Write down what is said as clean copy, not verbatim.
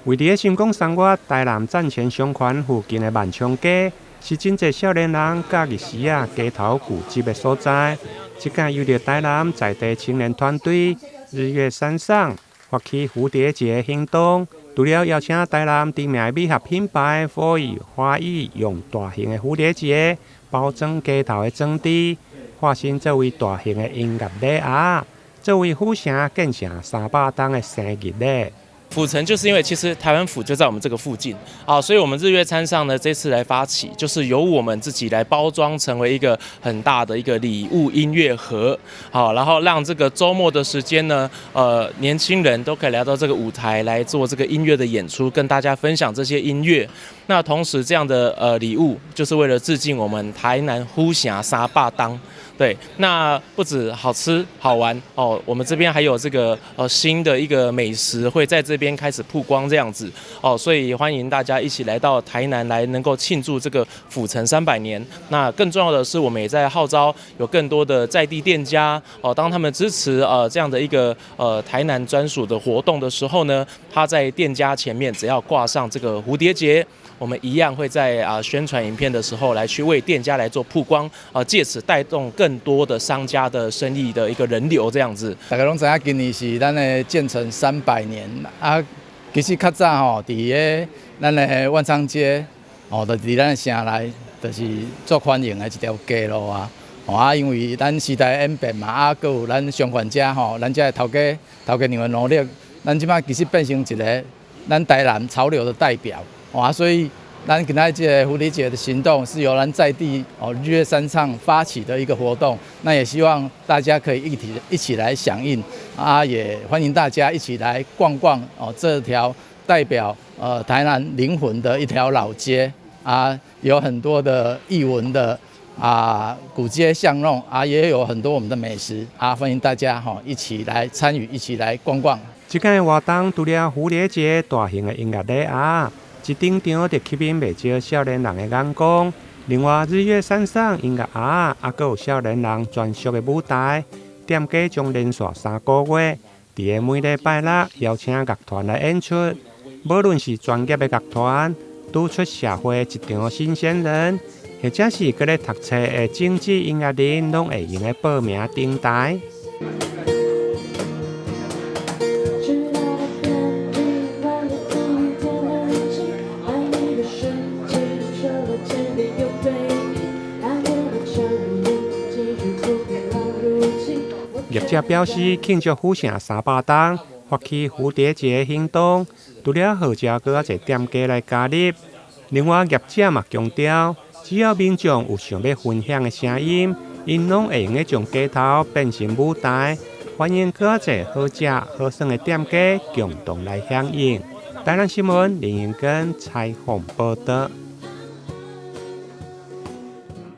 位佇咧新港三月台南站前商圈附近的萬昌街，是真濟少年人假日時啊街頭聚集的所在。這擺由著台南在地青年團隊日月山上發起蝴蝶結行動，除了邀請台南知名的美學品牌火意花藝，用大型的蝴蝶結包裝街頭的裝置，化身作為大型的音樂禮盒，作為府城建城300冬的生日禮。府城就是因為其實台灣府就在我們這個附近啊，所以我們日月山上呢這次來發起，就是由我們自己來包裝成為一個很大的一個禮物音樂盒，好，然後讓這個週末的時間呢，年輕人都可以來到這個舞台來做這個音樂的演出，跟大家分享這些音樂。那同時這樣的禮物，就是為了致敬我們台南府城300冬。對，那不止好吃好玩哦，我們這邊還有這個新的一個美食會在這邊開始曝光這樣子哦，所以歡迎大家一起來到台南來能夠慶祝這個府城300年。那更重要的是，我們也在號召有更多的在地店家哦，當他們支持這樣的一個台南專屬的活動的時候呢，他在店家前面只要掛上這個蝴蝶結，我們一樣會在宣傳影片的時候來去為店家來做曝光，啊，借此帶動更多的商家的生意的一個人流，這樣子。大家攏知影，今年是咱的建城300年啊。其實較早吼，佇个咱的萬昌街哦，就佇咱的城內，就是足繁榮的一條街路啊。哦啊，因為咱時代演變嘛，啊，閣有咱商圈遮吼，咱遮的頭家頭家娘的努力，咱這擺其實變成一個咱台南潮流的代表。啊，所以咱今仔這個蝴蝶結的行動是由咱在地哦日月山上發起的一個活動，那也希望大家可以一起來響應，啊，也歡迎大家一起來逛逛哦這條代表台南靈魂的一條老街啊，有很多的藝文的啊古街巷弄啊，也有很多我們的美食啊，歡迎大家吼一起來參與，一起來逛逛。這個活動除了蝴蝶結大型的音樂禮盒，一登場就吸引袂少少年人的眼光。另外，日月山上音樂盒，還閣有少年人專屬的舞台，店家將連續3個月，佇个每禮拜六邀請樂團來演出。無論是專業的樂團，拄出社會一場新鮮人，或者是閣咧讀冊的種子音樂人，攏會用得報名登台。直到天地萬里無一點痕跡，愛你的瞬間，除了堅定有對比，那天的場面，結局不必老如今。業者表示，慶祝府城300冬，發起蝴蝶結行動，除了號召閣較濟店家來加入，另外業者嘛強調，只要民眾有想欲分享的聲音，𪜶攏會用得將街頭變成舞台，歡迎閣較濟好食好耍的店家共同來響應。台南新聞林英根採訪報導。